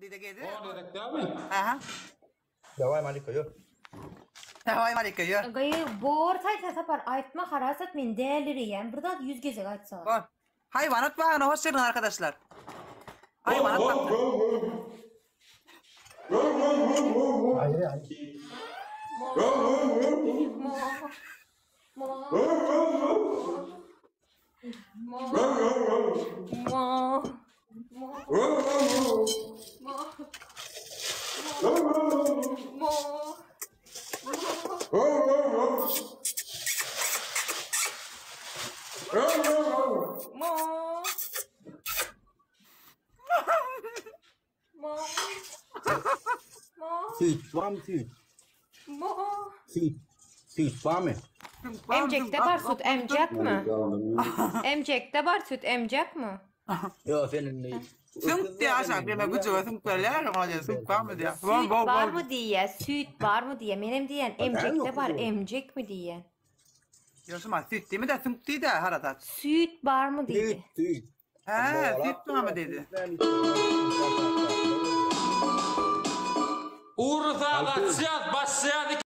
Diýde gezi. On gezek dälmi? Aha. Daway Malika ýör. Daway Malika ýör. Gyý bor saýsa sapar aýtma harasat men dälireýän bir zat 100 gezek aýtsalar. Bor. Haýwanat bagyna hoş geldiňiz arkadaşlar. Haýwanat bagy. Aýry aýry. Mo. Mo. Mo. Mo. Mo. Mo. Mo. Mo. Mo. Mo. Süýt barmy süýt? Mo. Süýt. Süýt barmy? Emjekde bar süt emjekmi? Emjekde bar süt emjekmi? Ýok sen indi Süňk diýýär aşak diýme güjüge süňk berýär oňa diýýär süňk barmy diýýär. Süýt barmy diýýär, süýt barmy diýýär. Menem diýýän emjekde bar emjekmi diýýän. Ýok şuma süýt diýme-de süňk diý-de harasat. Süýt barmy diýdi. Süýt süýt. Hä, süýt barmy diýdi. Ursa gaçýas, başlaýas.